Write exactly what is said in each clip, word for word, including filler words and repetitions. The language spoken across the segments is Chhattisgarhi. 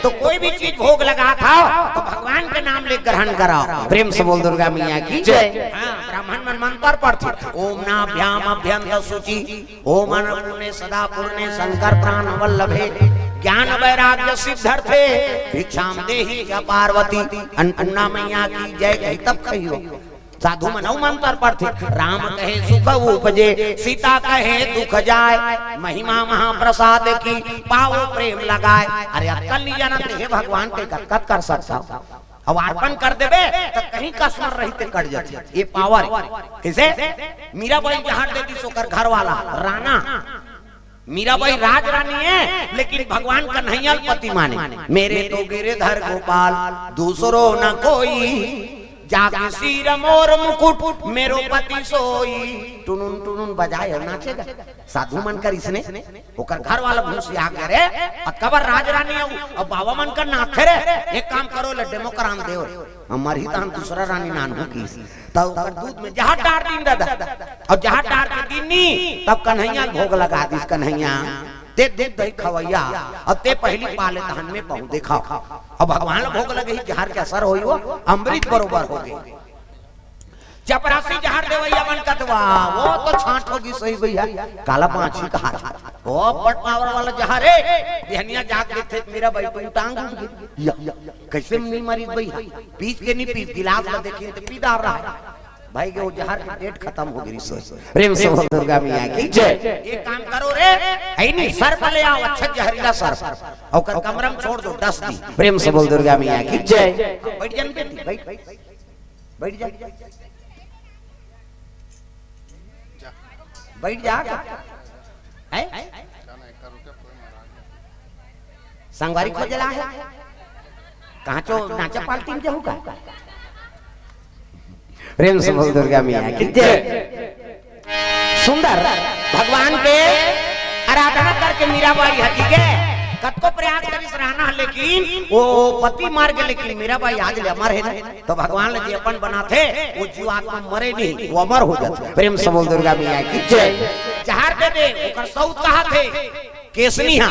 तो कोई भी चीज भोग लगात हव, तो भगवान के नाम ले ग्रहण करव। प्रेम से बोल दुर्गा मैया की जय। हाँ, ब्राह्मण मन मंत्र पढ़थे, ओम नाभ्याम अभ्यंत शुचि, ओम अन्नपूर्णे सदा पूर्णे शंकर प्राण वल्लभे, ज्ञान वैराग्य सिद्ध्यर्थे भिक्षाम देहि च पार्वती। अन्नपूर्णा मैया की जय कही तब कहियो। साधु मन अउ मंत्र पढ़थे, राम कहे सुख उपजे, सीता कहे दुख जाय, महिमा महाप्रसाद की पावो प्रेम लगाय। अरे अतका नइ जानत हे भगवान के कतका कर सकत हव। अब अर्पण कर देबे त कहीं कसमर रहिथे कट जाथे। ये पावर हे। कइसे? मीराबाई जहर दे दिस ओकर घर वाला राना। मीराबाई राज रानी हे, लेकिन भगवान कन्हैया ल पति माने। मेरे तो गिरधर गोपाल दूसरो न कोई, जाके सिर मोर मुकुट मेरो पति सोई। टुनुन टुनुन बजाय अउ नाचे गा। साधु मन कर इसने ओकर घर वाला घुसिया के, अरे, अतका बड़ राज रानी हव, अब बाबा मन कर नाचे रे, एक काम करो, ले demo करान देव रे, हमर ही तहन दूसरा रानी नानहू किस। तब ओकर दूध में जहर डार दिन दादा, अउ जहर डार के दिन नी, तब कन्हैया ल भोग लगा दिस, कन्हैया, ते दूध दही खवैया, अब ते पहिली पाले तहन में पहुँ देखाव। अब भगवान ल भोग लगे ही, जहर के असर होई, वो अमृत बरोबर हो गे। चपरासी जहर देवैया मन कथवा, वो तो छांट हो गिस भैया, काला बाछी कहा था। वो बड़ पावर वाला जहर हे, बिहनिया जाग देथे, मीराबाई तो टांग उठ गे। या, या, कइसे नइ मरिस भैया? पीस के नइ पीस, गिलास ला देखिन त पी डार रहा हे। भाई के वो जहर के डेट खतम हो गिस। प्रेम से बोल दुर्गा मैया की जय। एक काम करो रे, हे नी, सर्प ले आव, अच्छा जहरीला सर्प, अउ ओकर कमरा में छोड़ दो, डस दिही। प्रेम से बोल दुर्गा मैया की जय। बइठ जा बेटी, बइठ, बइठ जा, बइठ जा। हैं? संगवारी खोजे ल आय हे? कहाँ चो नाचा पार्टी में जाहू का? प्रेम से बोल दुर्गा मैया की जय। सुंदर भगवान के आराधना करके मीराबाई ह जी के कतको प्रयास करिस राना, लेकिन वो पति मर गे, लेकिन मीराबाई आज ले अमर हे ना। तो भगवान ल जे अपन बनाथे, वो जीवात्मा मरे नहीं, वो अमर हो जाथे। प्रेम से बोल दुर्गा मैया की जय। जहर दे दे, ओकर सऊत कहाथे, केसनी हा।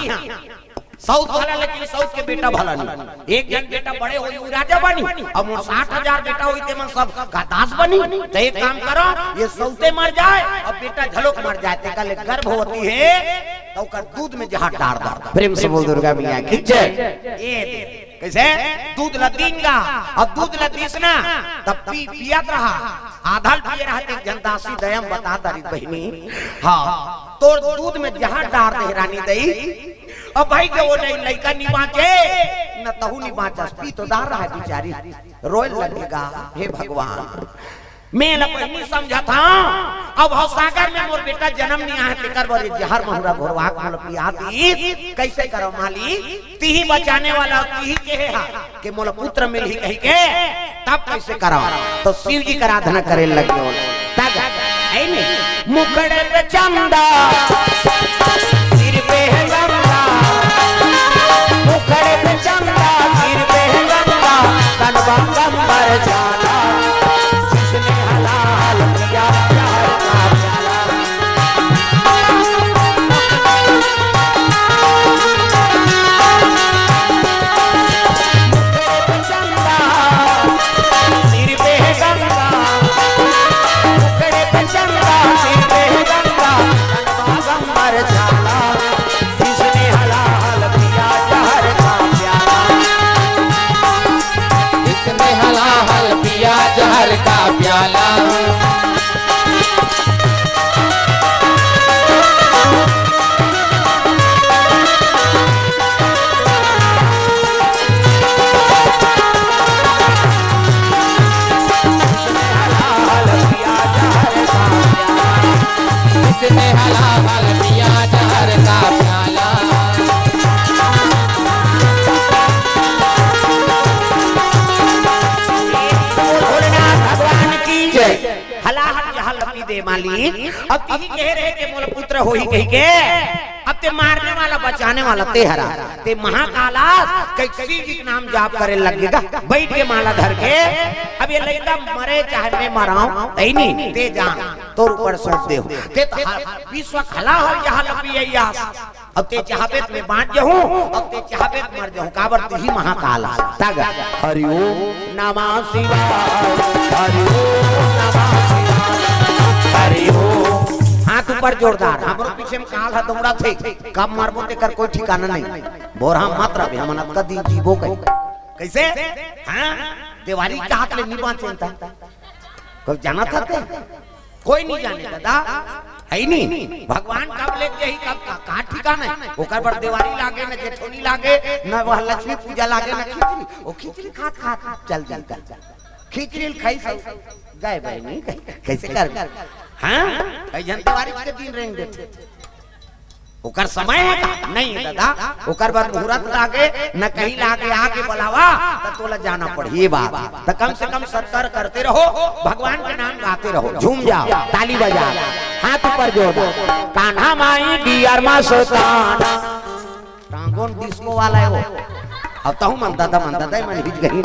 सऊत भला, लेकिन सऊत के बेटा भला नहीं। एक झन बेटा बड़े होही, वो राजा बनी, अउ मोर साठ हजार बेटा होही, ते मन सब का दास बनी। त एक काम करो, ये सऊते मर जाय, अउ बेटा घलोक मर जाय, तेकर ले गर्भवती हे, त ओकर दूध में जहर डार दो। प्रेम से बोल दुर्गा मैया की जय। ये दे। कइसे? दूध ल दिन गा, अउ दूध ल दिस ना, तब पी, पियत रहा, आधा ल पिए रहा, त एक झन दासी दया म बता तारी बहिनी, हाँ, तोर दूध में जहर डार दे रानी दई। अब भाई के वो नहीं, लइका नइ बाँचे, न तहू नइ बाँचस, पी तो डार रहा हे बिचारी, रोय लगे गा, हे भगवान। मैं ल पहिली समझत हँव, अब भवसागर में मोर बेटा जनम नइ आहे, तेकर बर जहर महुरा घोरवा के मोला पिया दिस, कइसे करँव मालिक? तिही बचाने वाला, तिही केहे हा के मोला पुत्र मिलही कहिके, तब कइसे करँव? तो शिव जी कर आराधना करे लगे। तब, हे नी, मुखड़े पे चंदा, सिर पे है गंगा, मुखड़े पे चंदा, सिर पे है गंगा, तन बा अंबर जाला, जिसने हलाल किया प्यार का प्याला। मुखड़े पे चंदा, सिर पे है गंगा, मुखड़े पे चंदा, सिर पे है गंगा, तन बा अंबर जाला, जिसने हलाल पिया जहर का प्याला। जिसने हलाल पिया जहर का प्याला। जिसने हलाल पिया जहर का प्याला। भोलेनाथ भगवान की जय। हलाहल जहर ल पी दे मालिक। अब तिही कहे रहे के मोला पुत्र होही कहिके, अब ते मारने वाला, बचाने वाला ते हरा। ते महाकालास कइसे शिव जी के नाम जाप करे लगे गा, बइठ के माला धर के। अब ये लइका मरे चाहे मैं मराँव, तइ नी, ते जान, तोर ऊपर सौंप देव। ते त ह-, विश्व हलाहल जहर ल पियइया अस। अब ते चाहबे त मैं बांच जाहूं, अब ते चाहबे त मर जाहूं, काबर तुही महाकाल। तग हरि ओम नमः शिवाय, हरि ओम नमः शिवाय, हरि ओम। हाथ ऊपर जोरदार, हमरो पीछे में काल ह दौड़त हे, कब मरबो तेकर कोई ठिकाना नहीं। बोरहा मत रह, हमन अतका दिन जीबो कहीं। कैसे? हाँ, देवारी के हाथ ले नहीं बांचे त। कोई जानत हे ते? कोई नहीं जाने दादा, है नहीं। भगवान कब ले जाही, कब का, का ठिकाना है? ओकर बर देवारी लागे, न जेठोनी लागे, न वह लक्ष्मी पूजा लागे, न खिचड़ी। वो खिचड़ी खात खात चल जाता। खिचड़ी ल खाई सब गए भाई नहीं, कैसे कर? हाँ, कई जन देवारी के दिन रेंग देथे। ओकर समय है का? नहीं दादा, ओकर बर मुहूर्त लागे, न कहीं लागे, आके बुलावा, त तोला जाना पड़ही। ये बात, त कम से कम सत्कार करते रहो, भगवान के नाम गाते रहो, झूम जाओ, ताली बजाओ, हाथ ऊपर जोर दो। कान्हा माई डियर मस्ताना। टांगोन डिस्को वाला है वो। अब तहु मन दादा, मन दादा, मन हिच गही।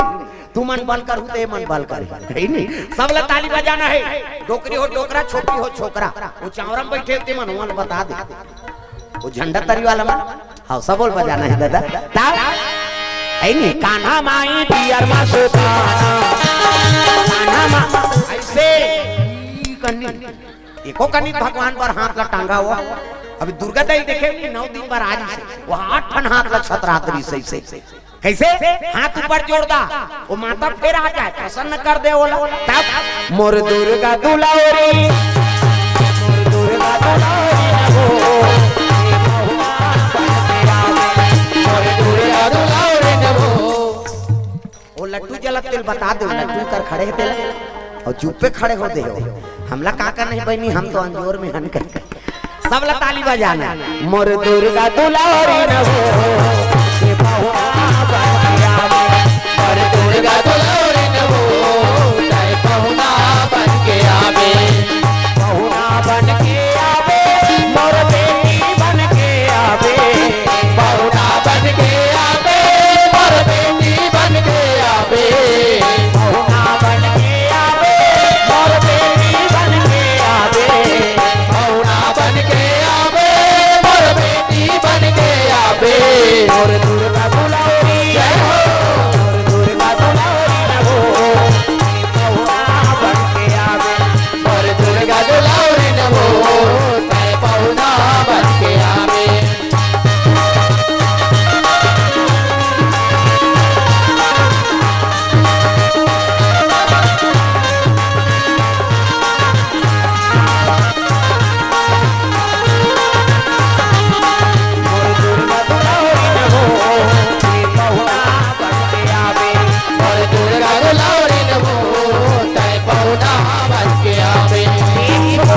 तू मन बल करहू ते मन बल कर, है नहीं? सब ला ताली बजाना है। डोकरी हो डोकरा, छोटी हो छोकरा, वो चावरा में बैठे होते मन, मन बता दे। वो झंडा तरी वाला मन। हाँ, सब बोल बजाना है दादा। ताल। है नहीं? कान्हा माई डियर मस्ताना। कान्हा मा-, ऐसे। ई कन्नी। एको कनी भगवान बर हाथ ला टांगा हो। अभी दुर्गा दाई देखे नहीं, नौ दिन बर आ रही से, वो आठ ठन हाथ ला छतरात रही से, से। कैसे? हाथ ऊपर जोर दा, वो माता फेर आ जाए, प्रसन्न कर दे ओला। तब मोर दुर्गा दुलारी, मोर दुर्गा दुलारी नभो, मोर दुर्गा दुलारी नभो। वो लट्टू जलत तेल बता दे, लट्टू कर खड़े हे तेल, और चुप्पे खड़े हो दे हो। हमला का करना है बहनी, हम तो अंजोर में हन कर। सब ला ताली बजाना। मोर दुर्गा दुलारी नभो, ये पहुना बन के आवे। मोर दुर्गा दुलारी नभो, चाहे पहुना बन के आवे। पहुना बन के आवे, मोर बेटी बन के आवे। पहुना बन के आवे, मोर बेटी बन के आवे। पहुना बन के आवे, मोर बेटी बन के आवे। पहुना बन के आवे, मोर बेटी बन के आवे। मोर दुर्गा दुलारी जय हो, मोर दुर्गा दुलारी रहो। पहुना बन के आवे, मोर दुर्गा दुलारी रहो। तै पहुना बन के आवे।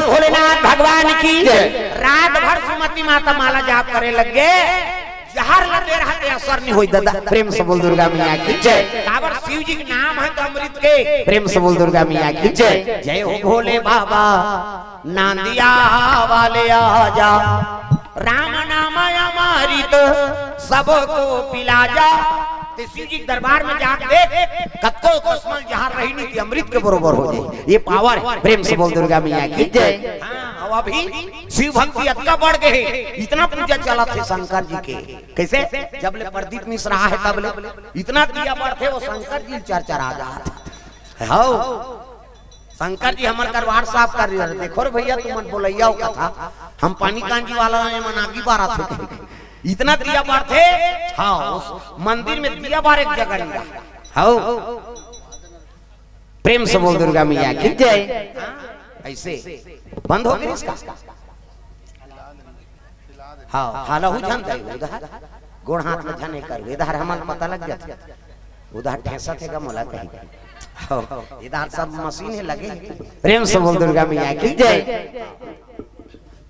भोलेनाथ भगवान की जय। रात भर सुमति माता माला जाप करे लग गे। जहर ल दे रहा ते असर नहीं होई दादा। प्रेम से बोल दुर्गा मैया की जय। काबर शिव जी के नाम है तो अमृत के। प्रेम से बोल दुर्गा मैया की जय। जय हो भोले बाबा, नांदिया वाले आजा, राम नाम अमृत सबको पिला जा। ते शिव जी के दरबार में जाके देख, कतको दुश्मन जहर रही नहीं कि अमृत के बरोबर हो जाए। ये पावर है। प्रेम से बोल दुर्गा मैया की जय। हाँ, अब अभी शिव भक्ति अतका बढ़ गए, इतना पूजा चलत हे शंकर जी के। कैसे? जब ले प्रदीप मिश्रा हे तब ले इतना दिया बढ़थे, वो शंकर जी चरचरा जात हे। हौ, शंकर जी हमर करवार साफ कर रहे, देखो रे भैया, तुमन बोलैया हो कथा, हम पानी कांजी वाला ए मन आगी बारत हे कहीं। इतना दिया बढ़थे। हाँ, उस मंदिर में दिया बारे के जगह नहीं रहा। हौ, प्रेम से बोल दुर्गा मैया की जय। ऐसे बंद हो गई इसका। हाँ, हालहू झन दे उधर, गोड़ हाथ में झन कर, इधर हमन पता लग जाता। उधर ठेसत हे गा मोला कहीं। हाँ, इधर सब मशीन हे लगे। प्रेम से बोल दुर्गा मैया की जय।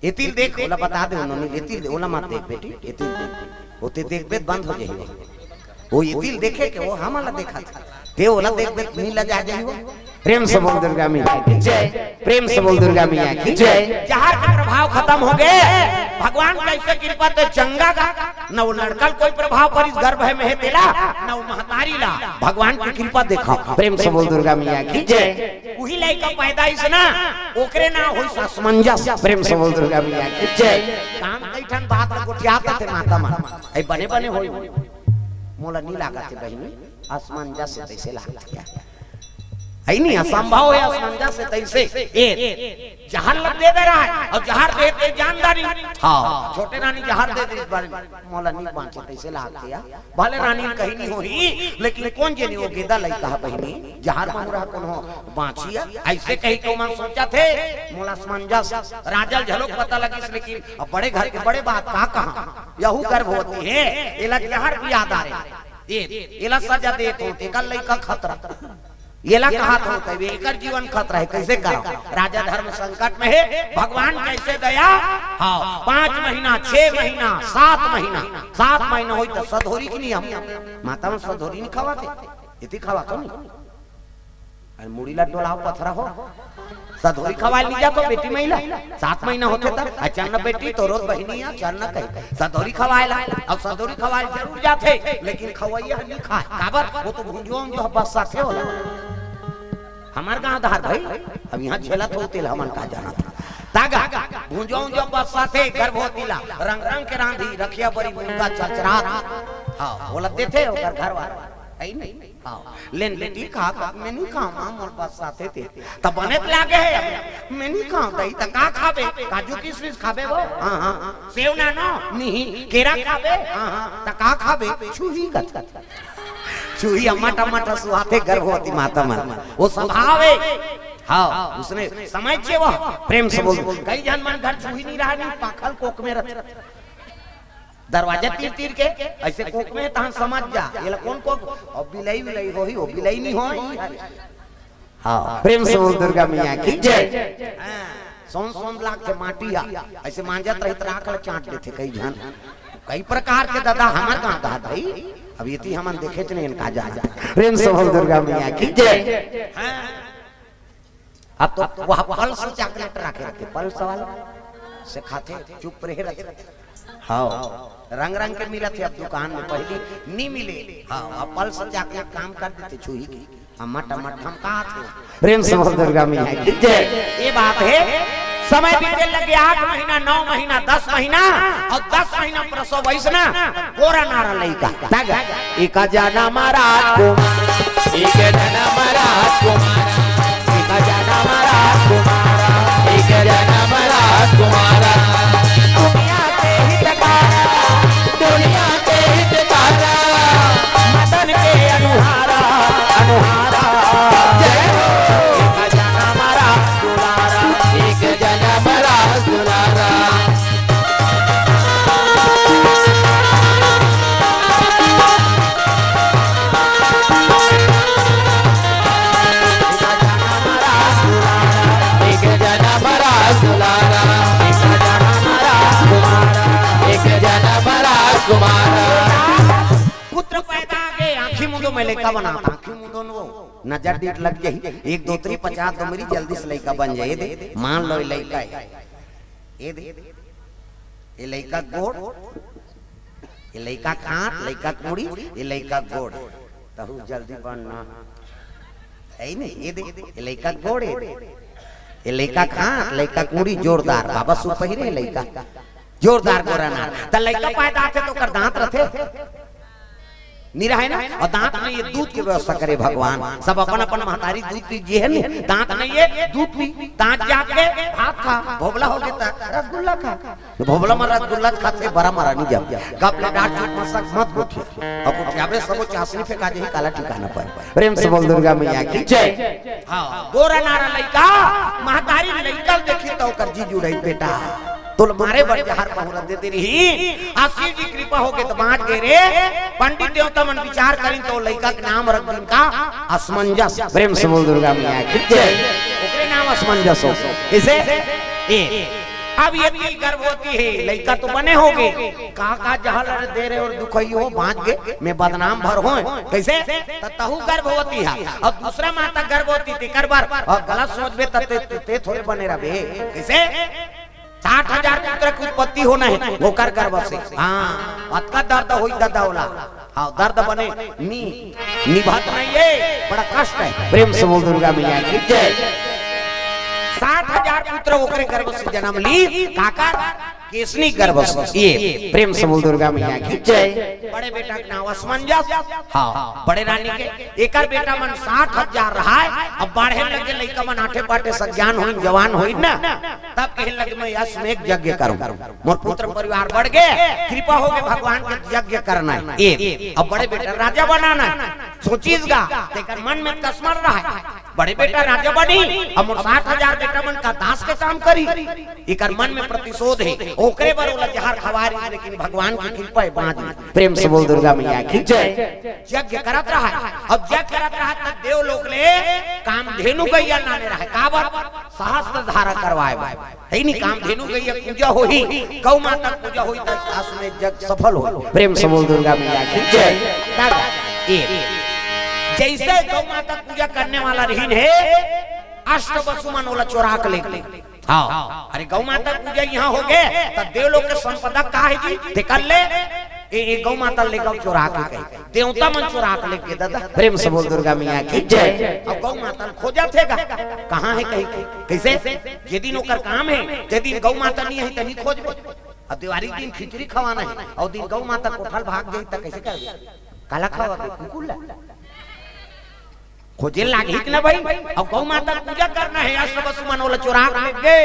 एतिल देख, ओला बता दे उन्होंने, एतिल दे, ओला मत देख बेटी, एतिल देख। ओते देखबे त बंद हो जाही। वो एतिल देखे के, वो हमला देखत हे। ते ओला देखबे त नी लजा जाही वो। प्रेम से बोल दुर्गा मैया की जय। प्रेम से बोल दुर्गा मैया की जय। जहर के प्रभाव खतम हो गे। भगवान कइसे कृपा ते चंगा गा, न वो लड़का ल कोई प्रभाव परिस गर्भ में हे तेला, न वो महतारी ला। भगवान के कृपा देखव। प्रेम से बोल दुर्गा मैया की जय। उही लइका पैदा होइस ना, ओकरे नाम होइस असमंजस। प्रेम से बोल दुर्गा मैया की जय। काम कई ठन बात ल गोठियात हे माता मन, अई बने बने होई, मोला नी लागत हे बहिनी, असमंजस हे तइसे लागत हे। अई नी, असंभव हे असमंजस हे तइसे। ए, जहर ल दे दे रहा हे अउ जहर दे दे जानदारी। हाँ, छोटे रानी जहर दे दे इस बार, मोला नी बाँचे तइसे लागत हे। भले रानी कहीं नी होही, लेकिन कोन जनी वो गेदा लइका हे बहिनी, जहर महुरा कोनो बाँची हे, अइसे कहि के ओमन सोचथे, मोला असमंजस। राजा ल घलोक पता लगिस, लेकिन अब बड़े घर के बड़े बात का कहा, यहू गर्भवती हे, एला जहर पिया डारे। ए, एला सजा देत हों, तेकर लइका खतरा। एला कहात हों, तब एकर जीवन खतरा हे, कइसे करव? राजा धर्म संकट में हे, भगवान कइसे दया? हाँ, पाँच महीना, छह महीना, सात महीना, सात महीना होई त सधोरी के नियम। माता मन सधोरी नी खवाथे, एती खवाथो नी। अरे मुड़ी ला डोलाव पथरा हो, सधोरी खवाय नी जाथो बेटी महिला, सात महीना होथे त, अ चल न बेटी, तोरो बहिनी आ, चल न कही, सधोरी खवाय ला, अब सधोरी खवाय जरूर जाथे, लेकिन खवैया नी खाय, काबर? वो तो भुंजवा उंजवा बस्साथे होला। हमर गाँव धार भाई, अब इहाँ झेलत हो तेला हमन का जानत। तागा, भुंजवा उंजवा बस्साथे, गर्भवती ला, रंग रंग के रांधी, रखिया बरी मुनगा चचरात। हाँ, ओला देथे, ओकर घर वाला। अई नी? हाँ, लेन बेटी खा, खा, मैं नी खाँव, माँ मोर बस्साथे ते। त बने त लागे हे, मैं नी खाँव, दई त का खाबे? काजू किशमिश खाबे वो? हाँ, हाँ, हाँ। सेव नानो? नहीं। केरा खाबे? हाँ, हाँ। त का खाबे? छुही का। छुही अम्मा टमाटर सुहाथे गर्भवती माता मन। वो स्वभाव हे। हाँ, उसने समझ जे वो। प्रेम से बोल। कई झन मन घर छुही नी रहा, नी पाखल कोक में रथे। दरवाजा तीर तीर के, अइसे कोक में तहन समझ जा, एला कोन कोक? अउ बिलई विलई होही, ओ बिलई नी होही। हाँ, प्रेम से बोल दुर्गा मैया की जय। हाँ, सोन सोन लाग के माटी हा, अइसे मांजत रही त राख ल चाट देथे कई झन। कई प्रकार के दादा हमर गाँव दादा भाई, अब एती हमन देखे च नहीं इनका जाना। प्रेम से बोल दुर्गा मैया की जय। हाँ। अब तो वह पल्स चॉकलेट रखे रहते, पल्स वाला से खाथे, चुप रहे रहते। हाँ, रंग रंग के मिलत हे अब दुकान में, पहली नी मिले। हाँ, अब पल्स चॉकलेट काम कर देथे, छुही के अम्मा टम्मा धमकात हे। प्रेम से बोल दुर्गा मैया की जय। ये बात हे, समय बीते लगे आठ महीना, नौ महीना, दस महीना अउ दस महीना प्रसव होइस ना, गोरा नारा लइका। तग, एक जनम राजकुमार, एक जनम राजकुमार, एक जनम राजकुमार, एक जनम राजकुमार। दुनिया के हितकारा, दुनिया के हितकारा, मदन के अनुहारा, अनुहारा। जय हो। एक जनम राजकुमार, एक जनम राजकुमार। एक जनम राजकुमार, एक जनम राजकुमार, एक जनम राजकुमार। पुत्र पैदा के आँखी मुंदो में लइका बनाता, आँखी मुंदो नो, नजर डीठ लग जाही, एक दो तरी पचास दो मेरी जल्दी से लइका बन जाए दे, मान लो लइका हे। ए दे, ए लइका गोड़, ए लइका के हाथ, लइका के मुड़ी, ए लइका के गोड़। तहू जल्दी बनना। हे नहीं, ए दे, ए लइका के गोड़, ए दे। ए लइका के हाथ, लइका के मुड़ी जोरदार। बाबा सूट पहिरे लइका। जोरदार गोरा नार। त लइका पैदा आथे त ओकर दांत रथे। निरा हे ना? अउ दांत नइ हे, दूध के व्यवस्था करे भगवान। सब अपन अपन महतारी दूध पी, जे हे नी, दांत नइ हे, दूध पी, दांत जात के भात खा, भोभला हो गे त रसगुल्ला खा। भोभला म रसगुल्ला खाथे, बरा मरा नइ जाम। गप ले डांट चुप मसक मत गोठिया। अउ गोठियाबे सबो चासनी फेंका जाही, काला ठिकाना पर। प्रेम से बोल दुर्गा मैया की जय। हाँ, गोरा नारा लइका, महतारी लइका ल देखी त ओकर जी जुड़ाई बेटा। तोल मारे बर जहर पहुरा दे दे रही। आ शिव जी कृपा होके त बांच गे रे। पंडित देवता मन विचार करिन त लइका के नाम रख दिन का असमंजस। प्रेम से बोल दुर्गा मैया की जय। ओकरे नाम असमंजस हो। कइसे? ए, अब ये ती गर्भवती हे, लइका तो बने होगे, का का जहर दे रहे अउ दुखई हो, बाँच गे, मैं बदनाम भर हों, कइसे? त तहू गर्भवती हे, अउ दूसरा माता गर्भवती, तेकर बर, अउ गलत सोचबे त ते, ते, ते थोरे बने रहबे, कइसे? साठ हजार पुत्र के उत्पत्ति होना हे, ओकर गर्भ से। हाँ, अतका दर्द होई ददा ओला। हाँ, दर्द बने नी, निभत नहीं हे, बड़ा कष्ट हे। प्रेम से बोल दुर्गा मैया की जय। साठ हजार पुत्र ओकरे गर्भ से जन्म ली, काकर? केसनी गर्भ से। ये, प्रेम से बोल दुर्गा मैया की जय। बड़े बेटा के नाम असमंजस, हाँ, बड़े रानी के, एकर बेटा मन साठ हजार रहाय, अब बाढ़े लगे लइका मन आठे पाटे सज्ञान होइन, जवान होइन ना, तब कहे लगे, मैं अश्वमेघ यज्ञ करूं, मोर पुत्र परिवार बढ़ गे, कृपा होगे भगवान के यज्ञ करना हे। ए, अब बड़े बेटा राजा बनाना हे, सोचिस गा, तेकर मन में कसमर रहा हे, बड़े बेटा राजा बनी, अब मोर साठ हजार बेटा मन का दास के काम करी, एकर मन में प्रतिशोध हे, ओकरे बर ओला जहर खवा रही, लेकिन भगवान की कृपा हे, बाँच गे। प्रेम से बोल दुर्गा मैया की जय। यज्ञ करत रहा, अब यज्ञ करत रहा, तब देवलोक ले कामधेनु गैया लाने रहा, काबर? सहस्त्र धारा करवाए बर। हे नी, कामधेनु गैया पूजा होही, गौ माता पूजा होही, त अश्वमेध यज्ञ सफल होही। प्रेम से बोल दुर्गा मैया की जय। दादा, ए, जइसे गौ माता पूजा करने वाला रहिन हे, अष्ट वसु मन ओला चोरा के ले गे। हाँ, अरे गौ माता पूजा इहाँ होगे, त देवलोक के संपदा का हे जी? तेकर ले, ए, ए गौ माता ले गौ चोरा के कही। देवता मन चोरा के लेगे ददा। प्रेम से बोल दुर्गा मैया की जय। अब गौ माता ल खोजत हे गा, कहाँ हे कही के? कइसे? जे दिन ओकर काम हे, जे दिन गौ माता नइ हे, त नइ खोजबे। अब देवारी के दिन खिचड़ी खवाना हे, अउ दिन गौ माता कोठा ल भाग जाही, त कइसे करबे? काला खवाबे? कुकुर ला? खोजे लागही कि ना भाई? अब गौ माता पूजा करना हे, अष्ट वसु मन ओला चोरा के लेगे,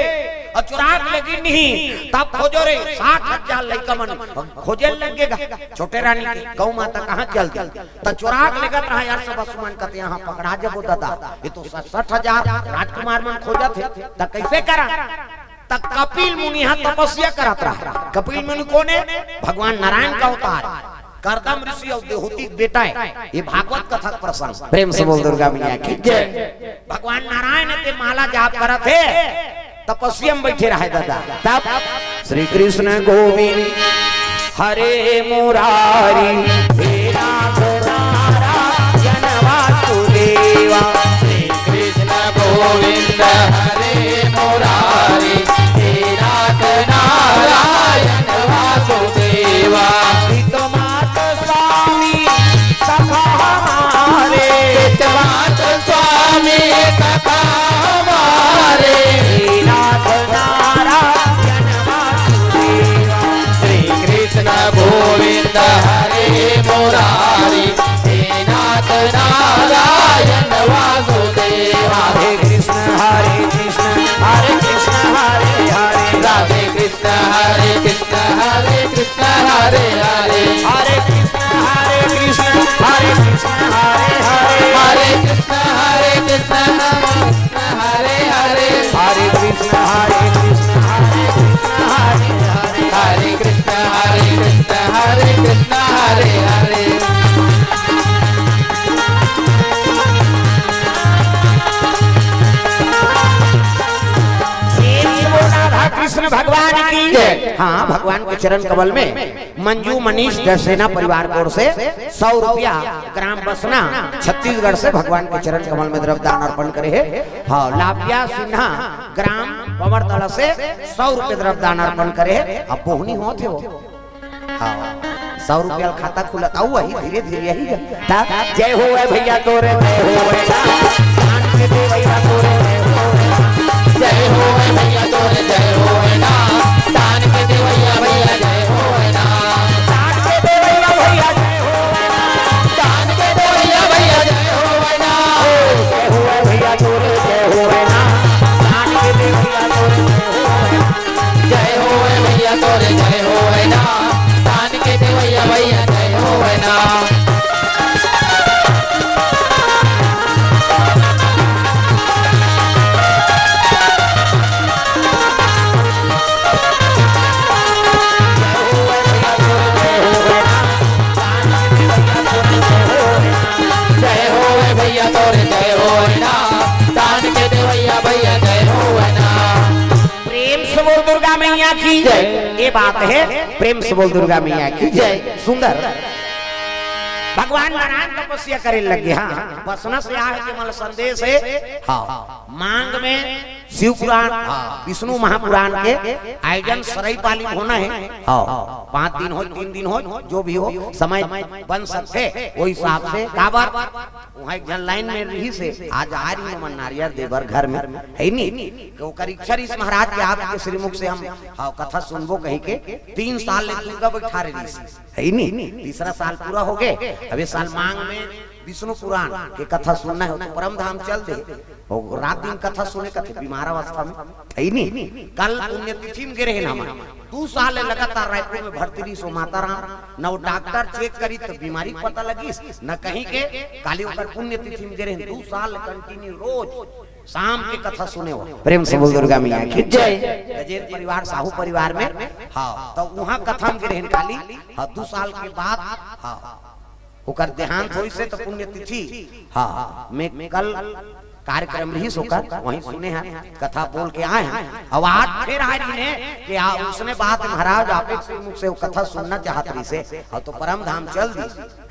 अउ चोरा के लेगे नहीं, तब खोजो रे, साठ हजार लइका मन खोजे लगे गा। छोटे रानी के गौ माता कहाँ चल दी? त चोरा के लेगत रहा यार, सब असुमन कते यहाँ पकड़ा जबो दादा, ये तो सड़सठ हजार राजकुमार मन खोजत हे, त कइसे करा? त कपिल मुनि यहाँ तपस्या करत रहा। कपिल मुनि कोन हे? भगवान नारायण का अवतार, करदम ऋषि अउ देहूति के बेटा हे। ये भागवत कथा के प्रसंग। प्रेम से बोल दुर्गा मैया की जय। भगवान नारायण के माला जाप करत हे, तपस्या में बैठे रहे दादा। तब श्री कृष्ण गोविंद हरे मुरारी, हे नाथ नारायण वासुदेवा। श्री कृष्ण गोविंद हरे मुरारी, हे नाथ नारायण वासुदेवा। पितमात स्वामी सखा हमारे, पितमात स्वामी सखा हमारे। हे नाथ नारायण वासुदेवा। श्री कृष्ण गोविंद हरे मुरारी, हे नाथ नारायण वासुदेवा। हरे कृष्ण हरे कृष्ण, हरे कृष्ण हरे हरे। राधे कृष्ण हरे कृष्ण, हरे कृष्ण हरे हरे। हरे कृष्ण हरे कृष्ण, हरे कृष्ण हरे हरे। हरे कृष्ण हरे कृष्ण, हरे कृष्ण हरे हरे। हरे कृष्ण हरे कृष्ण, हरे कृष्ण हरे हरे। हरे कृष्ण हरे कृष्ण, हरे कृष्ण हरे हरे। प्रेम से बोल राधा कृष्ण भगवान की जय। हाँ, भगवान के चरण कमल में मंजू मनीष डसेना परिवार की ओर से सौ रुपया, ग्राम बसना, छत्तीसगढ़ से भगवान के चरण कमल में द्रव्य दान अर्पण करे हे। हाँ, लापिया सिन्हा, ग्राम पवरतला से सौ रुपया द्रव्य दान अर्पण करे हे। अब बोहनी होत हे वो। हाँ, सौ रुपया ल खाता खुलत, अउ वही धीरे धीरे यही है। ता, जय हो ए भैया तोरे, जय हो ए ना। दान के देवैया तोरे, जय हो ए ना। जय हो ए भैया तोरे, जय हो ए ना। दान के देवैया भैया, जय हो ए ना। दान के देवैया भैया, जय हो ए ना। दान के देवैया भैया, जय हो ए ना। जय हो ए भैया तोरे, जय हो ए ना। दान के देवैया तोरे, जय हो ए ना। जय हो ए भैया तोरे, जय हो ए ना। दान के देवैया भैया, जय हो ए ना। जय। ये बात है, प्रेम से बोल दुर्गा मैया की जय। सुंदर। भगवान नारायण तपस्या करे लगे। हाँ, बसना से आए के मल संदेश है। हाँ, मांग में शिव पुराण, हाँ, विष्णु महापुराण के आयोजन सरईपाली में होना है। हाँ, पाँच दिन हो, तीन दिन हो, जो भी हो, समय बन सकथे, वो हिसाब से। काबर वहाँ एक झन लाइन में रही से, आज आ रही हमन नारियर देबर घर में, है नी? तो ओकर इच्छा रहिस महाराज के आपके श्रीमुख से हम, हाँ, कथा सुनबो कही के तीन साल ले दुर्गा बैठा रहिस, है नी? तीसरा साल पूरा हो गए, अब ये साल मांग में विष्णु पुराण के कथा सुनना है, तो परम धाम चल दे। वो रात दिन कथा सुने कथे बीमार अवस्था में, है नी? कल पुण्यतिथि में गिरे हैं हम, दू साल ले लगातार रायपुर में भर्ती रहिस वो माता राम, न वो डॉक्टर चेक करी तो बीमारी के पता लगिस, न कहीं के। काली ओकर पुण्यतिथि में गिरे हैं, दू साल कंटिन्यू रोज शाम के कथा सुने हो। प्रेम से बोल दुर्गा मैया की जय। गजेंद्र परिवार, साहू परिवार में, हाँ, तो वहाँ कथा में गिरे हैं काली। हाँ, दू साल के बाद, हाँ, ओकर देहांत होइस हे तो पुण्यतिथि, हाँ, में कल कार्यक्रम रहिस ओकर, वहीं सुने हैं, कथा बोल के आए हैं। अब आज फिर आए रहिन हे कि आ, उसने बात महाराज आप एक मुख से वो कथा सुनना चाहत रहिस हे, और तो परम धाम चल दी,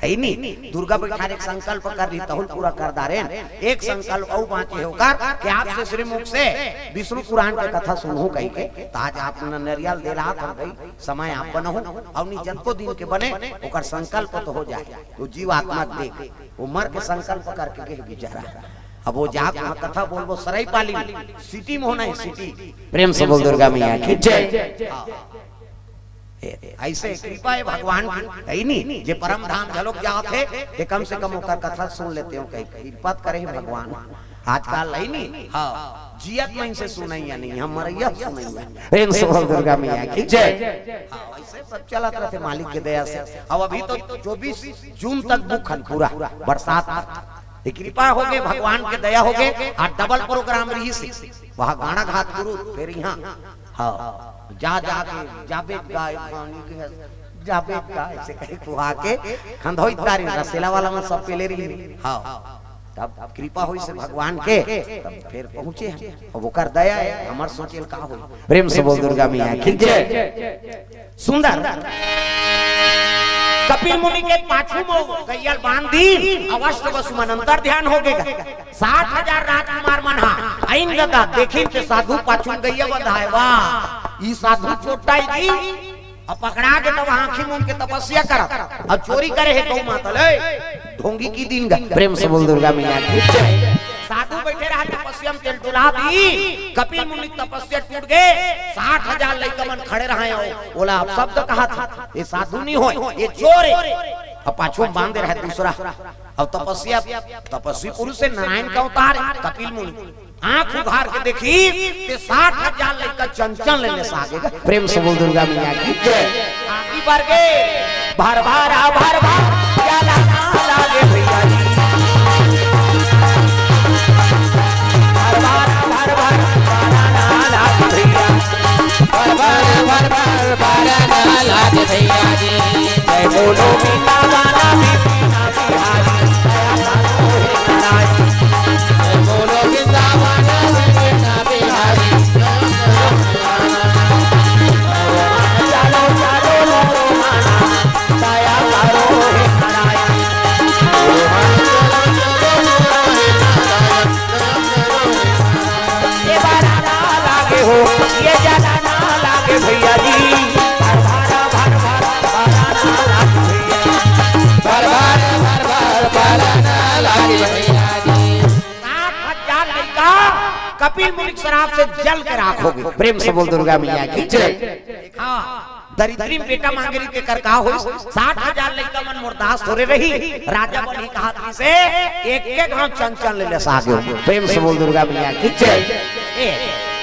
है नी? दुर्गा बैठारे के संकल्प कर रही, तहुल पूरा कर डारेन। एक संकल्प अउ बाँचे हे ओकर कि आपसे श्रीमुख से विष्णु पुराण के कथा सुनहूँ कहि के, तो आज आप नरियल देलात हम भाई, समय आप बनहु, अउ नी जतको दिन के बने, ओकर संकल्प तो हो जाए। तो जीव आत्मा के देख, वो मर के संकल्प करके गए बेचारा। अब वो जाके वहाँ कथा बोलबो सरईपाली में, सिटी में होना है, सिटी। प्रेम से बोल दुर्गा मैया की जय। हाँ। ए, ऐसे कृपा है भगवान की, है नी? जे परम धाम झलक जात हे, ते कम से कम ओकर कथा सुन लेते हो, कहीं कृपा करे हे भगवान। आजकल है नी? हाँ, जियत में से सुनैया नहीं, हम मरैया सुनैया। प्रेम से बोल दुर्गा मैया की जय। हाँ, ऐसे सब चलत रहते मालिक के दया से। अब अभी तो चौबीस जून तक बुक हन पूरा, बरसात तक। ये कृपा हो गए, भगवान के दया हो गए। आज डबल प्रोग्राम रहिस हे, वहाँ गाना घाट गुरु, फिर यहाँ, हाँ, जा जा के जाबे गाय पानी के, जाबे गाय से कहे कुहा के खंधोई तारी रसेला वाला में सब पेले रही। हाँ, तब कृपा होइस हे भगवान के, तब फिर पहुँचे हैं। अब ओकर दया है, हमर सोचेल का होई। प्रेम से बोल दुर्गा मैया की जय। सुंदर। कपिल मुनि के पाछू में गैया ल बांध दीन, अव अष्ट वसु मन अंतर ध्यान हो गे। साठ हजार राजकुमार मन हा आइन गदा, देखिन ते साधु पाछू में गैया बंधाए। वाह, ई साधु चोट्टा ही जी। अब पकड़ा के तब आँखी मूंद के तपस्या करत, अब चोरी करे हे गौ माता ले, ढोंगी की दिन गा। प्रेम से बोल दुर्गा मैया की जय। साधु बैठे रहा तपस्या में, तेल डुला दी, कपिल मुनि तपस्या टूट गए, साठ हजार लइका मन खड़े रहे हो, बोला, अब शब्द कहा था, ये साधु नहीं हो, ये चोर है। अब पाछू में बांधे रहे दूसरा, अब तपस्या, तपस्वी पुरुष से नारायण का अवतार है, कपिल मुनि। आंख उघार के देखी, ते साठ हजार लइका चंचल ले ले सागे गा। प्रेम से बोल दुर्गा मैया की जय। आगी भर गे, भर भर आ भर भर, प्याला ना लागे भैया जी। भर भर आ भर भर, प्याला ना लागे भैया। भर भर आ भर भर, प्याला ना लागे भैया जी। जय बोलो वृंदावन बिहारी। ये बारा ना लागे हो, ये जाना ना लागे भैया जी। भर भर, भर भर, भर भर, भर भर, भर भर, भर ना लागे भैया जी। साठ हजार लइका कपिल मुनि के श्राप से जल के राख हो गे। प्रेम से बोल दुर्गा मैया की जय। हाँ, दरिद्री में बेटा मांगे रही, तेकर का होइस? साठ हजार लइका मन मोर दास थोरे रही, राजा बन ही कहा था से एक एक घाव चंचल ले ले सागे। प्रेम से बोल दुर्गा मैया की जय। ए,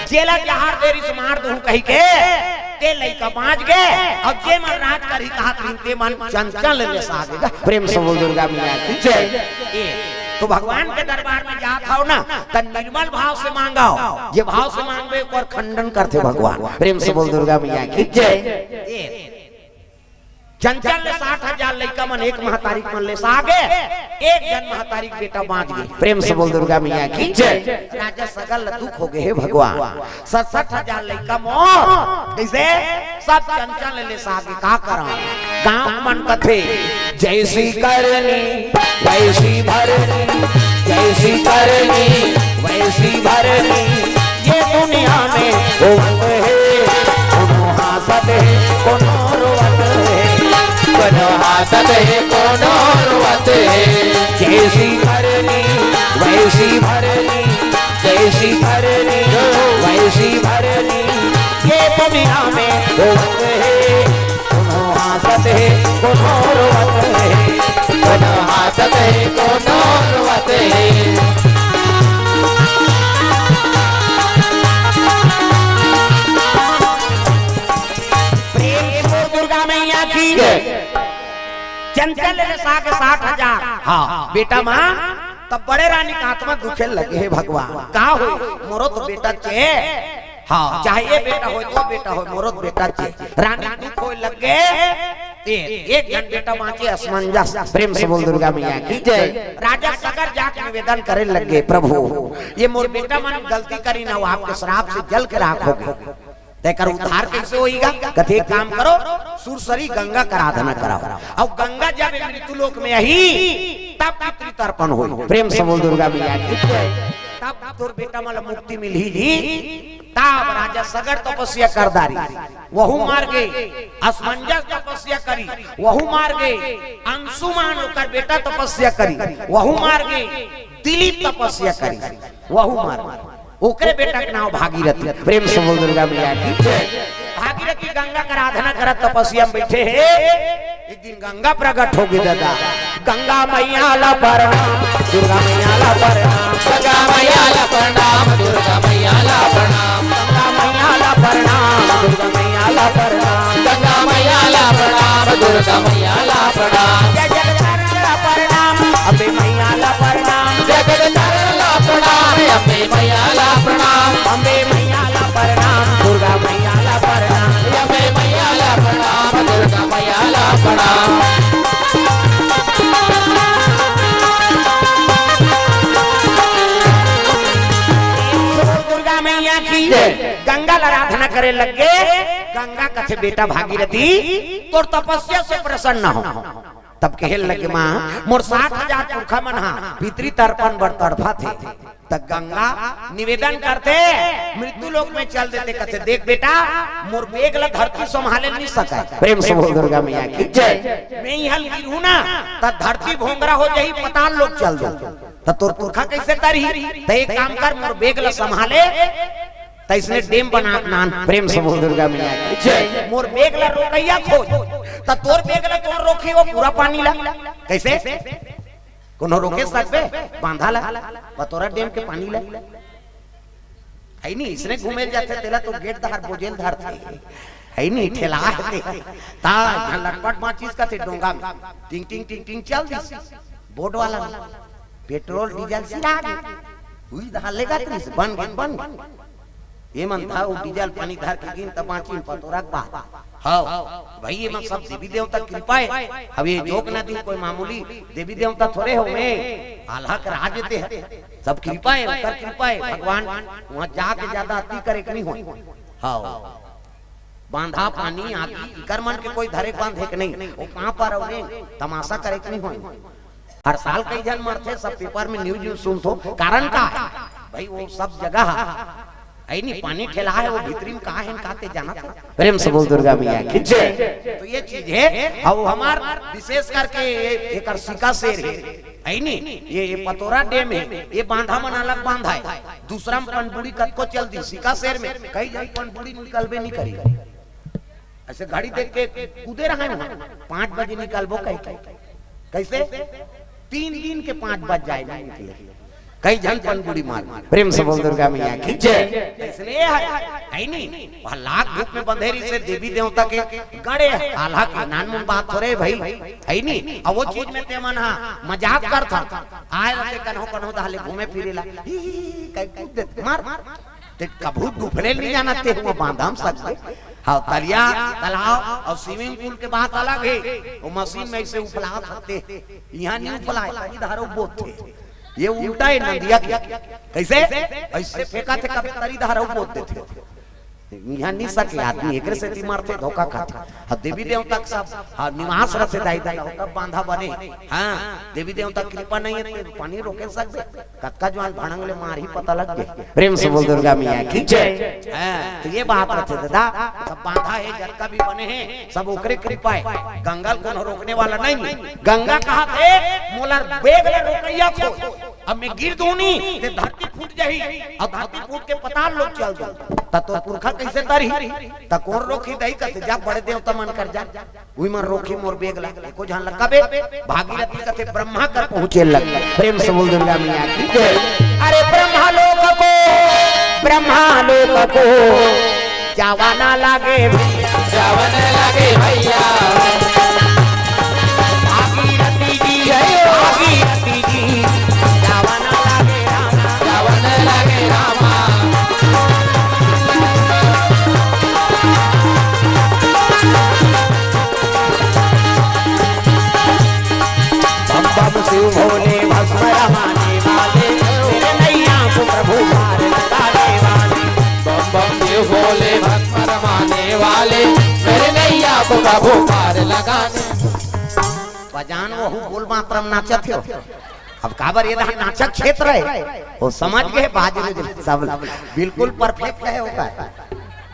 जेला जहार दे रही से मार दूं कही के, ते लइका बांच गे, अउ जे मन राज करही कहा था ते मन चंचल ले ले सागे। प्रेम से बोल दुर्गा मैया की जय। ए, तो भगवान के दरबार में जात हव ना, त निर्मल भाव से मांगव। जे भाव से मांगबे, ओकर खंडन करथे भगवान। प्रेम से बोल दुर्गा मैया की जय। ए, चंचल ले साठ हजार लइका मन एक महतारी के मन ले सागे, एक जन महतारी के बेटा बाँच गे। प्रेम से बोल दुर्गा मैया की जय। राजा सगर ल दुख हो गे हे भगवान, सड़सठ हजार लइका मोर कइसे सब चंचल ले सागे, का करँव? गाँव मन कथे, जैसी करनी वैसी भरनी, जैसी करनी वैसी भरनी, ये दुनिया में होवत हे, कोनो हाँसत हे, कोनो रोवत हे। कोनो हाँसत हे, कोनो रोवत हे। जैसी करनी वैसी भरनी, जैसी करनी वैसी भरनी, ये दुनिया में होवत हे। कोनो हाँसत हे, कोनो रोवत हे। कोनो हाँसत हे, कोनो रोवत हे। प्रेम से बोल दुर्गा मैया की जय। चंचल ले सागे साठ हजार। हाँ। बेटा माँ, तब बड़े रानी के आत्मा दुखे लगे, हे भगवान, का होय? मोरो तो बेटा चे। हाँ, चाहे ये बेटा होय, तो बेटा होय, मोरो तो बेटा चे। रानी दुख होय लगे, ए, एक जन बेटा बाँचे असमंजस। प्रेम से बोल दुर्गा मैया की जय। राजा सगर जाके निवेदन करे लगे, प्रभु, ये मोर बेटा मन गलती करिन, अउ आपके श्राप से जल के राख हो गे। तेकर उद्धार कइसे होइगा? कथे, एक काम करो, सुरसरी गंगा के आराधना कराओ। अउ गंगा जब ये मृत्यु लोक में आही, तब पितृ तर्पण होई। प्रेम से बोल दुर्गा मैया की जय। तब तोर बेटा मन ल मुक्ति मिलही जी। तब राजा सगर तपस्या कर डारिस, वहू मर गे। असमंजस तपस्या करिस, वहू मर गे। अंशुमान ओकर बेटा तपस्या करिस, वहू मर गे। दिलीप तपस्या करिस, वहू मर गे। ओकरे बेटा के नाम भागीरथी। प्रेम से बोल दुर्गा मैया की जय। भागीरथी गंगा के आराधना करत तपस्या में बइठे हे। एक दिन गंगा प्रकट हो गे दादा। गंगा मैया ला प्रणाम, दुर्गा मैया ला प्रणाम। गंगा मैया ला प्रणाम, दुर्गा मैया ला प्रणाम। गंगा मैया ला प्रणाम, दुर्गा मैया ला प्रणाम। गंगा मैया ला प्रणाम, दुर्गा मैया ला प्रणाम। जय जगदम्बा ला प्रणाम, अम्बे मैया ला प्रणाम। जगदम्बा ला प्रणाम, अम्बे मैया ला प्रणाम। अम्बे मैया ला प्रणाम, दुर्गा मैया ला प्रणाम। अम्बे मैया ला प्रणाम, दुर्गा मैया ला प्रणाम। दुर्गा मैया की जय। गंगा ला आराधना करे लगे। गंगा कथे, बेटा भागीरथी, तोर तपस्या से प्रसन्न हों। तब कहे लगे, माँ, मोर साठ हजार पुरखा मन हा पितृ तर्पण बर तड़फत हे। त गंगा निवेदन करथे, मृत्यु लोक में चल देथे। कथे, देख बेटा, मोर बेग ला धरती संभाले नइ सकय। प्रेम से बोल दुर्गा मैया की जय। मैं इहाँ गिरहूँ ना, त धरती भोंगरा हो जाही, पताल लोक चल दो। त तोर पुरखा कइसे तरही? त एक काम कर, मोर बेग ला संभाले, त इसने डेम बना के नान। प्रेम से बोल दुर्गा मैया की जय। मोर बेग ला रोकइया खोज, त तोर बेग ला कोन रोकही वो पूरा पानी ला? कइसे? कोनो रोके सकबे? बांधा ला, पतोरा डेम के पानी ला। हइ नी, इसने घूमे जाथे, तेला तो गेट डहर बोजेल धरथे। हइ नी, ठेला हे ते। त इहाँ लटपट बाँचिस कथे डोंगा में। टिंग, टिंग, टिंग, टिंग चल दिस। बोट वाला में। पेट्रोल, डीजल सिरा गे। उही डहर ले गा दिस, बन गे, बन गे। ये मन था, वो डीजल पानी धर के गिन, त बाँचिन पतोरा के बात। हव, भाई, ये मन सब देवी देवता कृपा हे। अब ये जोग नदी कोई मामूली देवी देवता थोरे हो, मैं आल्हा के राज ते हे। सब कृपा हे, ओकर कृपा हे। भगवान उहाँ जाके ज्यादा अति करे के नइ होय। हव। बांधा पानी आगी, इकर मन के कोई धरे के बांधे के नइ। वो पाँव पर अउ रे तमाशा करे के नइ होय। हर साल कई झन मरथे, सब पेपर में न्यूज में सुनथो। कारण का हे? भाई, वो सब जगह हे नी, पानी ठेला हे, वो भीतरी में का हे, का ते जानत हे? प्रेम से बोल दुर्गा मैया की जय। तो ये चीज हे, अउ हमार विशेष करके ये, एकर सिका शेर हे, हइ नी, ये, ये पतोरा डेम हे, ये बांधा मन अलग बांधा हे, दूसरा में पनबुड़ी कतको चल दिस, सिका शेर में कई झन पनबुड़ी निकलबे नइ करी। अइसे घड़ी देख के कूदे रहय उहाँ, पाँच बजे निकलबो कहि के। कइसे? तीन दिन के पाँच बज जाय, नइ निकले। कई झन पनबुड़ी मार। प्रेम से बोल दुर्गा मैया की जय। अइसने हे, हइ नी? उहाँ लाख धूप में बंधे रहिसे देवी देवता के गड़े, आल्हा के नानमुन बात थोरे भाई, हइ नी? अब वो चीज में ते मन हा मजाक करथा। आय रथे कन्हो कन्हो डहर ले घूमे फिरे ला। ही, ही, ही, कहि कूद देथे, मार। ते कभू डूबने नहीं जाना, ते हुआ बांधा म सकबे। हाँ, तरिया, तालाब अउ swimming pool के बात अलग हे। वो मशीन में ऐसे उफलात होते, इहाँ नहीं उफलाय, तरी धारा बोलथे। ये उल्टा हे नदिया के। कैसे? ऐसे फेंकथे, कभी तरी धारा बोल देथे। इहाँ नहीं सके आदमी, एकरे सेती मरथे, धोखा खाथे। हाँ, देवी देवता के सब, हाँ, निवास रथे दाई ददा, तब बांधा बने। हाँ, देवी देवता के कृपा नहीं हे, ते पानी रोके सकबे? कतका जुआन भड़ंग ले मारही, पता लग गे। प्रेम से बोल दुर्गा मैया की जय। हाँ, तो ये बात रथे ददा, सब बांधा हे, जतका भी बने हे, सब ओकरे कृपा हे। गंगा ल कोनो रोकने वाला नहीं हे। गंगा कहाथे, मोला बेग ले रोकइया खोज। अब मैं गिर दूनी, ते धरती फूट जाही, अउ धरती फूट के पताल लोक चल दूँ, त तोर पुरखा कैसे तरही? त कोन रोकही दाई? कथे, जा बड़े देवता मन कर जा, उही मन रोकही मोर बेग ला। एको झन ला कबे? भागीरथी कथे, ब्रह्मा कर पहुँचे लग। प्रेम से बोल दुर्गा मैया की जय। अरे ब्रह्मा लोक को, ब्रह्मा लोक को जावा न लागे भैया, जावा न लागे भैया। भागीरथी जी, जय हो। भागीरथी जी, जावा न लागे रामा, जावा न लागे रामा। बम बम शिव भोले भस्म रमाने वाले, मेरे नैया को प्रभु पार लगाने वाले। बम बम शिव भोले भस्म रमाने वाले, मेरे नैया को प्रभु पार लगाने। बजान वहू बोल मात्रा म नाचत हे। अब काबर ये दहा नाचक क्षेत्र हे, वो समझ गे बाजी में सब बिल्कुल perfect हे ओकर।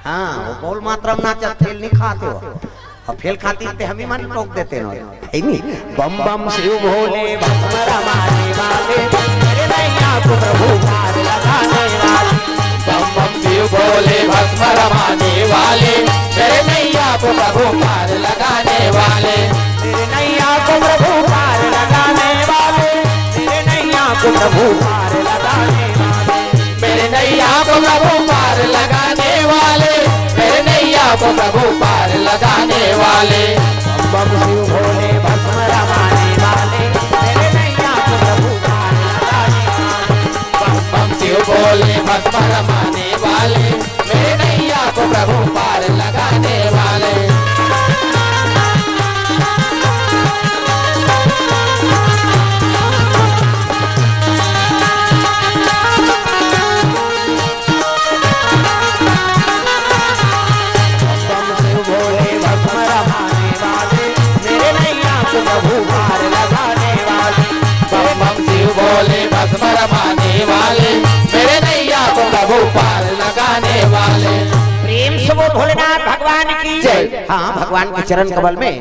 हाँ, वो बोल मात्रा म नाचत, फेल नहीं खात हे वो। अउ फेल खाती ते हमी मन टोक देते न, हे नहीं? बम बम शिव भोले भस्म रमाने वाले, मेरे नैया को प्रभु पार लगाने वाले। बम बम शिव भोले भस्म रमाने वाले, मेरे नैया को प्रभु पार लगाने वाले। मेरे नैया को प्रभु पार लगाने वाले, मेरे नैया को प्रभु पार लगाने वाले। मेरे नैया को प्रभु पार लगाने वाले, मेरे नैया को प्रभु पार लगाने वाले। बम बम शिव भोले भस्म रमाने वाले, मेरे नैया को प्रभु पार लगाने वाले। बम बम शिव भोले भस्म रमाने वाले, मेरे नैया को प्रभु पार लगाने वाले। बम शिव भोले भस्म रमाने वाले, मेरे नैया को प्रभु पार लगाने वाले। बम बम शिव भोले भस्म रमाने वाले, मेरे नैया को प्रभु पार लगाने वाले। प्रेम से बोल भोलेनाथ भगवान की जय। हाँ, भगवान के चरण कमल में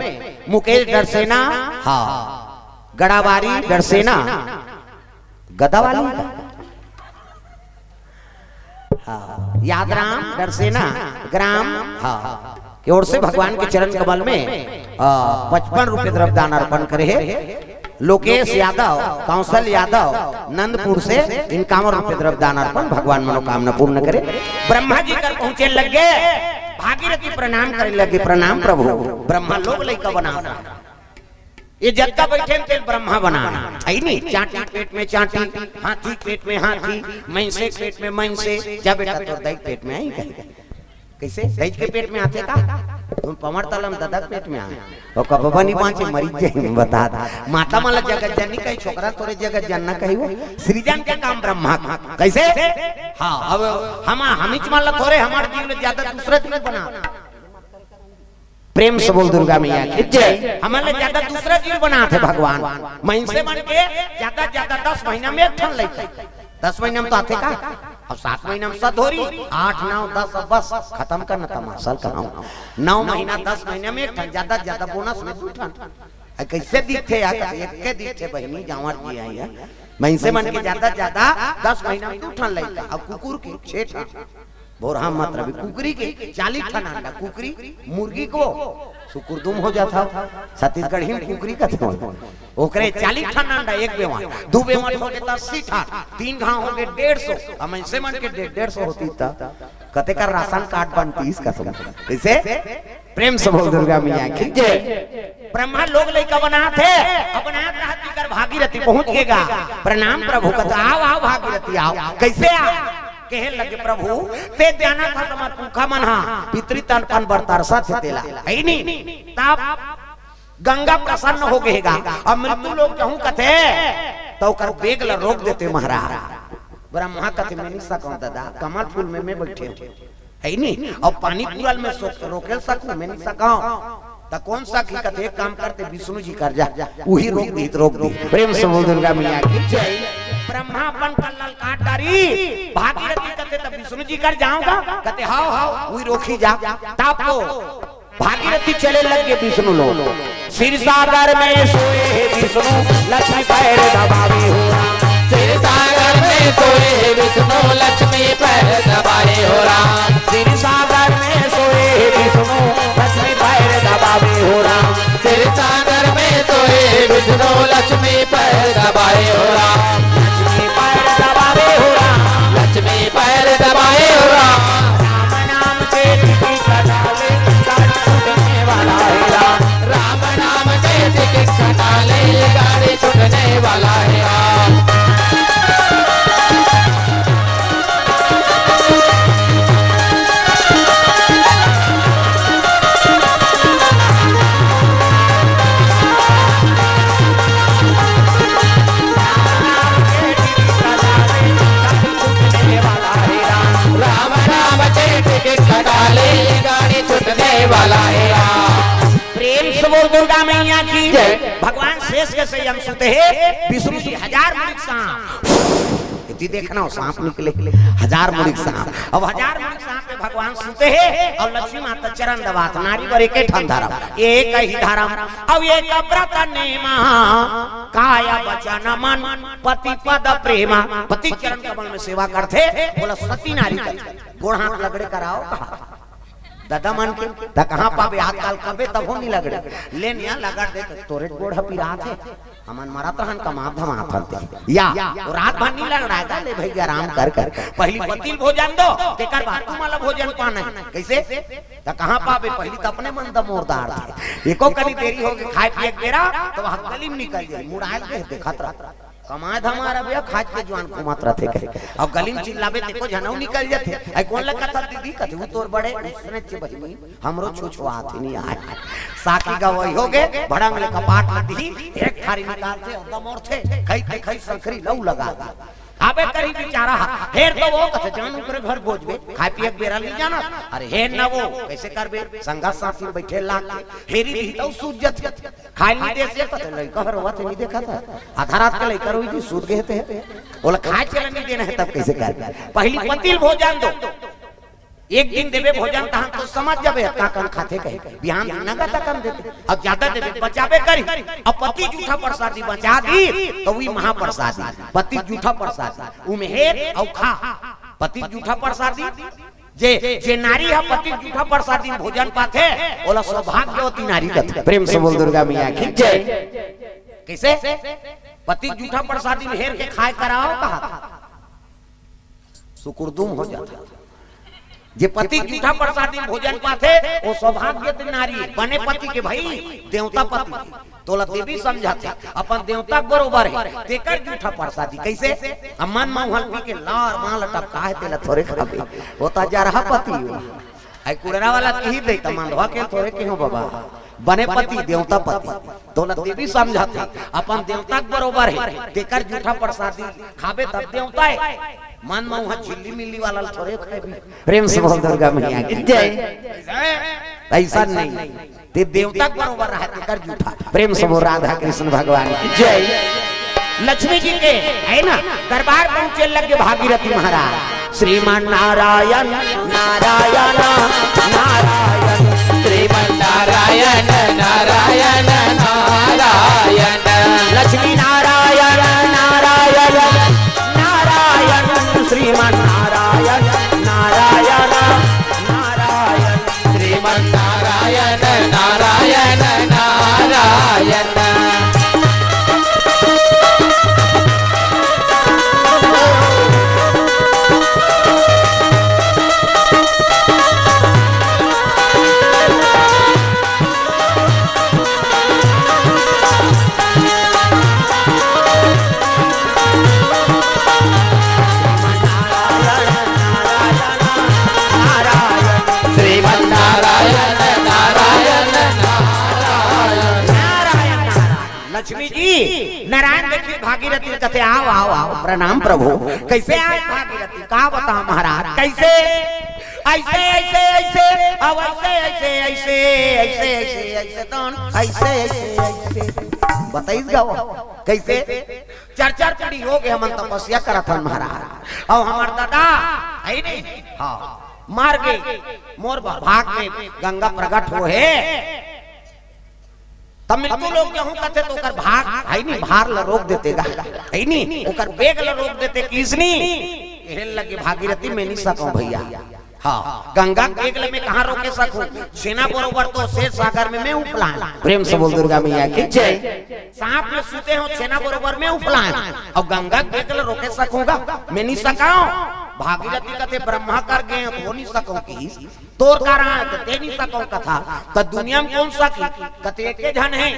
मुकेश डरसेना, हाँ, गड़ावारी डरसेना, गदा वाली, हाँ, यादराम डरसेना ग्राम, हाँ, की ओर से भगवान के चरण कमल में, आ, पचपन रुपये द्रव्य दान अर्पण करे हे लोकेश यादव, कौशल यादव, नंदपुर से इक्यावन रुपये द्रव्य दान अर्पण। भगवान मनोकामना पूर्ण करे। ब्रह्मा जी कर पहुँचे लगे, भागीरथी प्रणाम करे लगे, प्रणाम प्रभु, ब्रह्मा लोग लइका बना। ये जतका बइठे हे तेला ब्रह्मा बनाना हे नहीं? चांटी पेट में चांटी, हाथी पेट में हाथी, मइनसे पेट में मइनसे। जा बेटा, तोर दाई पेट में आही कहीं? कैसे? दाई के पेट में आथे का? तुम पमर तलम ददा के पेट में आए। वो कबबा नहीं बाँचे, मरी जाए, बता दा। माता मन ला जगत जननी कही, छोकरा तोरे जगत जनना कही वो। सृजन के काम ब्रह्मा का। कैसे? हाँ, अब हम, हमीच मन ला थोरे, हमार जीव ले ज्यादा दूसरा जीव बना। प्रेम से बोल दुर्गा मैया की जय। हमन ले ज्यादा दूसरा जीव बनात हे भगवान। मइनसे मन के ज्यादा, ज्यादा दस महीना में एक ठन लइका। दस महीना में तो आथे का? अब सात महीना में सत होरी, आठ, नौ, दस, अब बस खतम करना तमाशा ल कहूँ। नौ महीना, दस महीना में एक ठन, ज्यादा, ज्यादा बोनस में दू ठन। अ, कैसे दिखथे यार? एक के दिखथे बहिनी, जांवर जी आई हे। मइनसे मन के ज्यादा, ज्यादा दस महीना में दू ठन लइका, अब कुकुर के छह ठन। भोरहा मत रवि, कुकरी के चालीस ठन अंडा, कुकरी, मुर्गी को सुकुरदुम हो जाता हो। छत्तीसगढ़ी में कुकरी कथे हो। ओकरे चालीस ठन अंडा एक बेवा, दू बेवा होगे त अस्सी ठन, तीन घाव होगे डेढ़ सौ, अब मइनसे मन के डेढ़, डेढ़ सौ होती त कते कर राशन कार्ड बनतीस कसम। कैसे? प्रेम से बोल दुर्गा मैया की जय। ब्रह्मा लोग लइका बनात हे, अब बनात रहत इकर भागीरथी पहुँच गेगा। प्रणाम प्रभु, कथे, "आओ, आओ भागीरथी, आओ।" कैसे आओ? कहे लगे, "प्रभु, ते जानत हस हमर पुरखा मन हा पितृ तर्पण बर तरसत हे तेला, हइ नी?" तब गंगा प्रसन्न हो गे गा। अब मृत्यु लोक जहूं कथे, त ओकर बेग ल रोक देथे महाराज। ब्रह्मा कथे, "मैं नहीं सकंव दादा, कमल फूल में मैं बैठे हंव, हइ नी? अउ पानी पूरल में सो-, रोके ल सकंव, मैं नहीं सकंव।" त कोन सकही? कथे, "एक काम करते, विष्णु जी कर जा, उही रोक दी, रोक दी।" प्रेम से बोल दुर्गा मैया की जय। ब्रह्मा अपन कल्ला ल काट डारी, भागीरथी कथे, "त विष्णु जी कर जांव गा?" कथे, "हव, हव, उही रोकही जा।" तब तो भागीरथी चले लगे विष्णु लोक। "क्षीर सागर में सोए हे विष्णु, लक्ष्मी पैर दबावे हो राम।" क्षीर सागर में सोए हे विष्णु, लक्ष्मी पैर दबावे हो राम। क्षीर सागर में सोए हे विष्णु, लक्ष्मी पैर दबावे हो राम। क्षीर सागर में सोए हे विष्णु, लक्ष्मी पैर दबावे हो राम। लक्ष्मी पैर दबावे हो राम। लक्ष्मी पैर दबावे हो राम। राम नाम के टिकट डाले, गाड़ी छूटने वाला है राम। राम नाम के टिकट कटा ले, ये गाड़ी छूटने वाला है राम। राम नाम के टिकट कटा ले, गाड़ी छूटने वाला है राम। प्रेम से बोल दुर्गा मैया की जय। भगवान शेष के शयन सुते हे विष्णु जी हजार मुड़ी के सांप। इति देखना हो, सांप निकले, हजार मुड़ी के सांप। अब हजार मुड़ी के सांप पे भगवान सुते हे अउ लक्ष्मी माता चरण दबात, नारी बर एके ठन धरम, एक ही धरम, अउ एक व्रत नेमा, काय वचन मन पति पद प्रेमा। पति चरण कमल में सेवा करथे, बोला सती नारी करथे। गोड़ हाथ लगड़े कराओ कहा। ददा मन के, त कहाँ पाबे आजकल, कबे तभो नहीं लगड़े। ले निया लगड़ दे, त तोरे गोड़ ह पिरात हे। हमन मरत रहन, कमात धमात हन ते। या, वो रात भर नहीं लगड़ाय का, ले भैया आराम कर कर। पहली पति ल भोजन दो, तेकर बाद तुमला भोजन पाना हे। कैसे? त कहाँ पाबे, पहली त अपने मन दमोरदार थे। एको कनी देरी हो गे, खाय पिए के बेरा, त वहाँ गली में निकल जाय, मुड़ायल के देखत रह। कमाय धमाय रहिबे, खाज के जुआन घूमत रथे कहे। अउ गली में चिल्लाबे, तेको झनऊ निकल जथे। अइ कोन ल कथस दीदी? कथे, "वो तोर बड़े उसने चे बहिनी, हमरो छुछुआत ही नहीं आय।" साकी गवई हो गे, भड़ंग ले कपाट ल दिही, एक थारी निकालथे, अउ दमोरथे, खई ते खई संकरी लऊ लगा दे। आबे करही बिचारा हा, हेर तो वो कथे, "जान ओकरे घर बोजबे, खाय पिए के बेरा नहीं जाना।" अरे हेर ना वो, कैसे करबे? संगत साथी बैठे लाग, हेरी दिही त सूझ जथे। खाय नहीं देस हे, त लइका ह रोवत हे, नहीं देखत हे। आधा रात के लइका रोई जी, सूत गे हे ते। ओला खाय चला नहीं देना हे, तब कैसे कर? पहली पति ल भोजन दो। एक दिन देबे भोजन, तहां तो समझ जाबे, का कन खाथे कहे। बिहान दिन नंगा तकन देबे। अब ज्यादा देबे, बचाबे करी। अब पति जूठा प्रसादी बचा दी, त वही महाप्रसादी। पति जूठा प्रसादी, उमे हेर अउ खा। पति जूठा प्रसादी, जे, जे नारी ह पति जूठा प्रसादी में भोजन पाथे, ओला सौभाग्यवती नारी कथे। प्रेम से बोल दुर्गा मैया की जय। कैसे? पति जूठा प्रसादी में हेर के खाय कराओ कहा, सुकुरदुम हो जाथे। जे पति जूठा प्रसादी में भोजन पाथे, वो सौभाग्यवती नारी हे, बने पति के भाई, देवता पति। तोला देवी समझथे, अपन देवता के बरोबर हे, तेकर जूठा प्रसादी। कैसे? अब मन म उहल पी के लार माल टपका हे, तेला थोरे खाबे, वो त जरहा पति हो। अइ कुड़रा वाला किही दे, त मंदवा के थोरे किहो बाबा। बने पति, देवता पति, तोला देवी समझथे, अपन देवता के बरोबर हे, तेकर जूठा प्रसादी खाबे तब देवता हे। मन म उहाँ झिल्ली मिल्ली वाला ल थोरे खाबे। प्रेम से बोल दुर्गा मैया की जय। ऐसा नहीं। ते देवता के बरोबर रहा, तेकर जूठा। प्रेम से बोल राधा कृष्ण भगवान की जय। लक्ष्मी जी के, है ना, दरबार पहुंचे लगे भागीरथी महाराज। श्रीमन नारायण, नारायण, नारायण। श्रीमन नारायण, नारायण, नारायण। लक्ष्मी नारायण, नारायण, नारायण। श्रीमन नारायण, नारायण, नारायण। श्रीमन नारायण, नारायण, नारायण। नारायण देखिस भागीरथी ल कथे, "आव, आव, आव, प्रणाम प्रभु।" "कइसे आय भागीरथी?" "का बतावंव महाराज, कइसे?" "अइसे, अइसे, अइसे, अउ अइसे, अइसे, अइसे, अइसे, अइसे, अइसे, तोन, अइसे, अइसे, अइसे।" बताइस गा वो, कइसे? चार चार पीढ़ी हो गे हमन तपस्या करत हन महाराज, अउ हमर ददा हे नहीं, हाँ, मर गे, मोर भाग में गंगा प्रगट होहे, त मिलतू लोग जाहूं कथे त ओकर भाग, हे नहीं, भार ल रोक देते गा, हे नहीं, ओकर बेग ल रोक देते किसनी। कहे लगे भागीरथी, मैं नहीं सकंव भइया। हाँ, गंगा के बेग ल मैं कहाँ रोके सकहूं? छेना बरोबर तो सेर सागर में मैं उफलान। प्रेम से बोल दुर्गा मैया की जय। सांप में सूते हों छेना बरोबर मैं उफलान, अउ गंगा के बेग ल रोके सकहूं गा? मैं नहीं सकंव। भागीरथी कथे, ब्रह्मा कर गे हों त ओ नहीं सकंव किहिस, तोर कारण हे त तें नहीं सकंव कथस, त दुनिया में कोन सकही? कथे एके झन हे,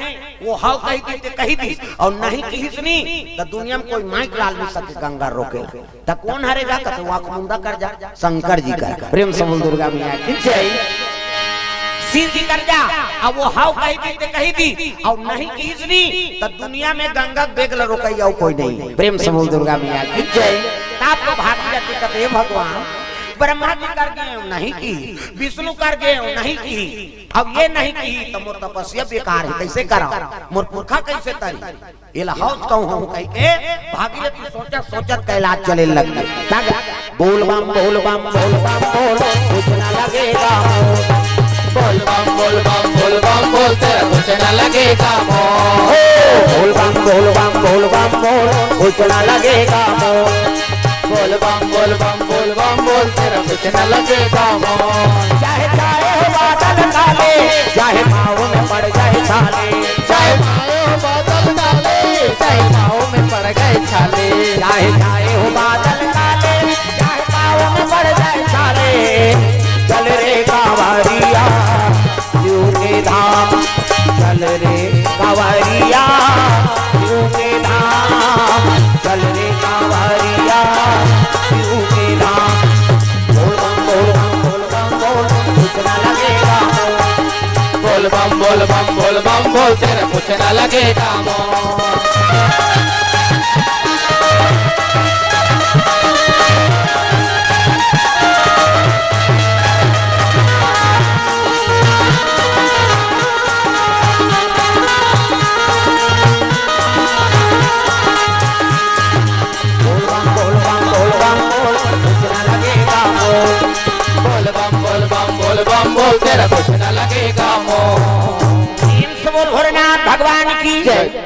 वो हव कहि दिस ते कहि दिस, अउ नहीं किहिस नहीं, त दुनिया में कोई माई के लाल नहीं सकही गंगा रोके। त कोन हरे गा? कथे वो आंख मुंदा कर जा, शंकर जी कर। प्रेम से बोल दुर्गा मैया की जय। शिव जी कर जा, अब वो हव कहि दिस ते कहि दिस, अउ नहीं किहिस नहीं, त दुनिया में गंगा के बेग ल रोकइया अउ कोई नहीं। प्रेम से बोल दुर्गा मैया की जय। तब तो भागीरथी कथे, "हे भगवान, ब्रह्मा जी कर गे हों नहीं किहिस, विष्णु कर गे हों नहीं किहिस, अब ये नहीं किहिस त मोर तपस्या बेकार हे, कइसे करंव? मोर पुरखा कइसे तरही?" एला हव कहूं हम कहिके भागीरथी सोचत सोचत कैलाश चले लग गे। तब बोल बम, बोल बम, बोल बम, बोल, कुछ न लगेगा मोर। बोल बम, बोल बम, बोल बम, बोल, तेरा कुछ न लगेगा मोर। बोल बम, बोल बम, बोल बम, बोल, कुछ न लगेगा मोर। बोल बम, बोल बम, बोल बम, बोल, तेरा कुछ न लगेगा मोर। चाहे छाए हों बादल काले, चाहे पाँव में पड़ जाए छाले। चाहे छाए हों बादल काले, चाहे पाँव में पड़ गए छाले। चाहे छाए हों बादल काले, चाहे पाँव में पड़ जाए छाले। चल रे कांवरिया शिव के धाम, चल रे कांवरिया शिव के धाम, चल रे कांवरिया शिव के धाम। बोल बम, बोल बम, बोल बम, बोल, कुछ ना लगेगा मोर। बोल बम, बोल बम, बोल बम, बोल, तेरा कुछ ना लगेगा मोर। बोल बम, बोल बम, बोल बम, बोल, कुछ ना लगेगा मोर। बोल बम, बोल बम, बोल बम, बोल, तेरा कुछ ना लगेगा मोर। प्रेम से बोल भोलेनाथ भगवान की जय।